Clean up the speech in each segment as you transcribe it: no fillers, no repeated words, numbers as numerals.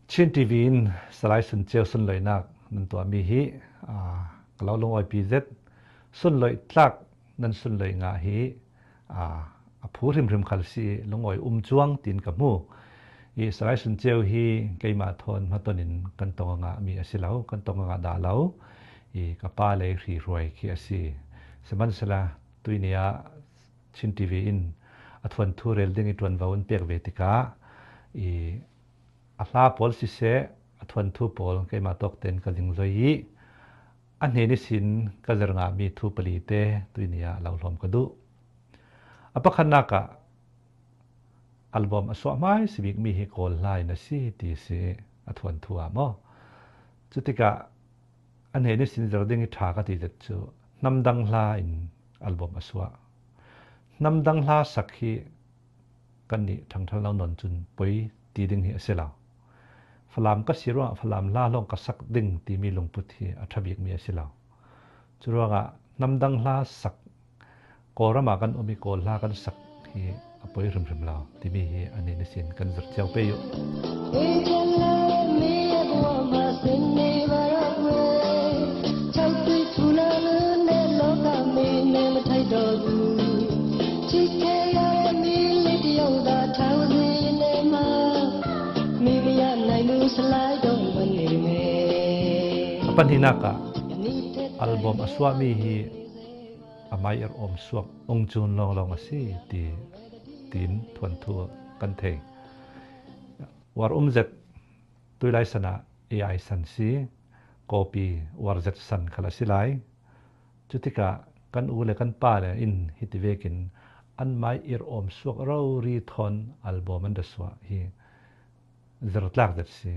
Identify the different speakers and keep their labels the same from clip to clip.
Speaker 1: Chin TV in Salai Sun Ceu sunloihnak nan tuahmi hi ka lo lungawi pi zet. Sunloih tlak nan sunloih ngah hi a phu hrimhrim khal si lungawi um cuang tin ka hmu. I Salai Sun Ceu hi keimah thawn hmaton in kan tong nga mi a si lo, kan tong nga dah lo. I ka pa le hri hruai khi a si. Sihmanhsehla tuini ah Chin TV in a thuanthu rel ding i ṭuanvo an pek ve tikah i a hla pawl siseh a thuanthu pawl keimah tawk tein ka ling zoi i a hnen i sin ka zer ngahmi thu pali te tuini ah lo hlawm ka duh. A pakhatnak ah album a suah hmai si bikmi hi Kawl hla in a si ti si a thuanthu ah maw. Cutikah a hnen i sin zer ding i ṭha ka ti zet cu hnamdang hla in album a suah. Hnamdang hla sak hi kannih ṭhangṭhal lo non cun poi ti ding hi a si lo. Falam ka si ruangah Falam hla lawng ka sak ding timi lungput hi a ṭha bikmi a si lo. Cu ruangah hnamdang hla sak Kawlram ah kan um i Kawl hla kan sak hi a poi hrimhrim lo timi hi an in sin kan zir cio pe u. A pahnihnak ah album a suahmi hi amai er om suak ung cun lawnglawng a si ti tin thuanthu kan thei. War um zet tuilai san ah AI san si copy war zet san khala si lai. Cutikah kan u le kan pa le in hiti vekin an mai ir om suak ro ri thon album an da suah hi zertlak zet si.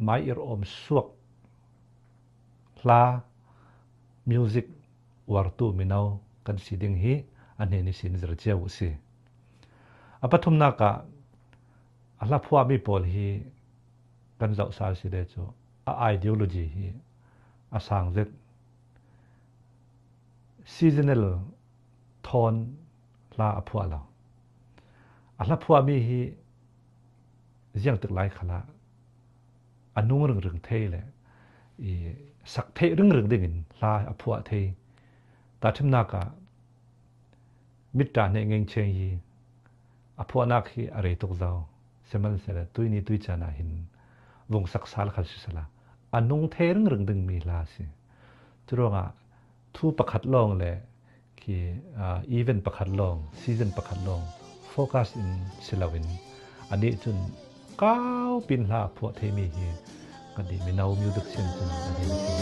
Speaker 1: Mai ir om suak hla music uartu mino kan si ding hi a hnen i sin zir cio u si. A pathumnak ah a hla phuahmi pawl hi kan zoh sal si le cu a ideology hi a sang zet. Seasonal thawn hla a phuah lo. A hla phuahmi hi ziang tik lai khala a nung ringring thei le i sak theih ringring ding in hla a phuah thei. Ta thimnak ah mitta hne ngeng cheng hi a phuahnak hi a rei tuk zau. Sihmanhsehlaw tuini tui caan ah hin vung sak sal khal si sala a nung the ringring ding mi hla si. Curuangah thu pakhat lawng le khi event pakhat lawng, season pakhat lawng focus in si loin anih cun kau pin hla phuah theimi hi kan di mino music sin cun a hin sin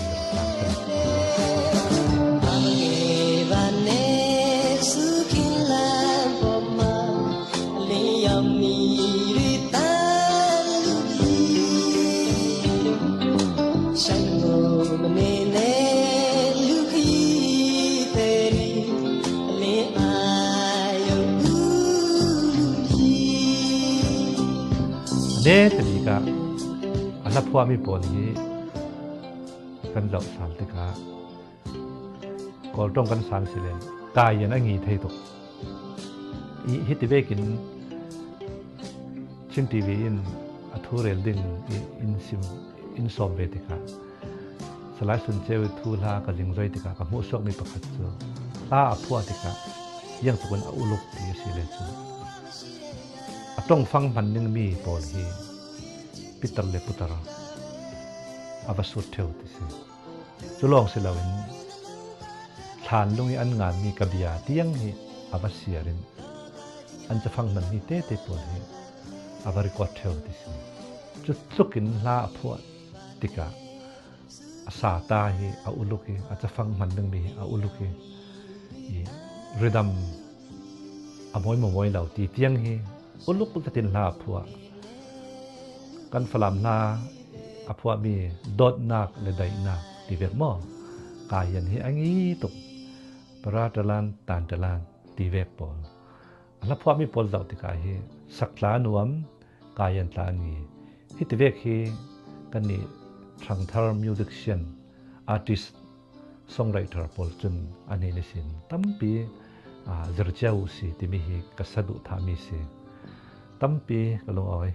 Speaker 1: Ne timi ka a hla phuahmi pawl hi kan zoh sal tikah Kawltong kan san si len kai in a ngi thei tuk. I hiti vekin Chin TV in a thu rel ding in sim in sawm ve tikah Salai Sun Ceu i thu hla ka ling zoi tikah ka hmuh suakmi pakhat cu hla a phuah tikah iang tukun a uluk ti a si le cu a tongfang hman ning mi pawl hi pitar le putar a va sut theu ti si. Cu lawng si loin thlan lung i an nganmi ka bia tiang hi a va siar in an cafang hmanmi tete pawl hi a va record theu ti si. Cu tluk in hla a phuah tikah a sa ta hi a uluk i a cafang hman dingmi hi a uluk i i rhythm a mawi maw mawi lo ti tiang hi uluk tatin hla a phuah. Kan Falam hla a phuahmi dawtnak le daihnak ti vek maw kayan hi a ngi tuk paratalan tantalan ti vek pawl a hla phuahmi pawl zoh tikah hi saktla nuam kayan tla ngi hi ti vek hi kan nih ṭhangthar musician artist songwriter pawl cun ani ni sin tampi zirciau si timi hi ka saduh thami si tampi ka lung awi.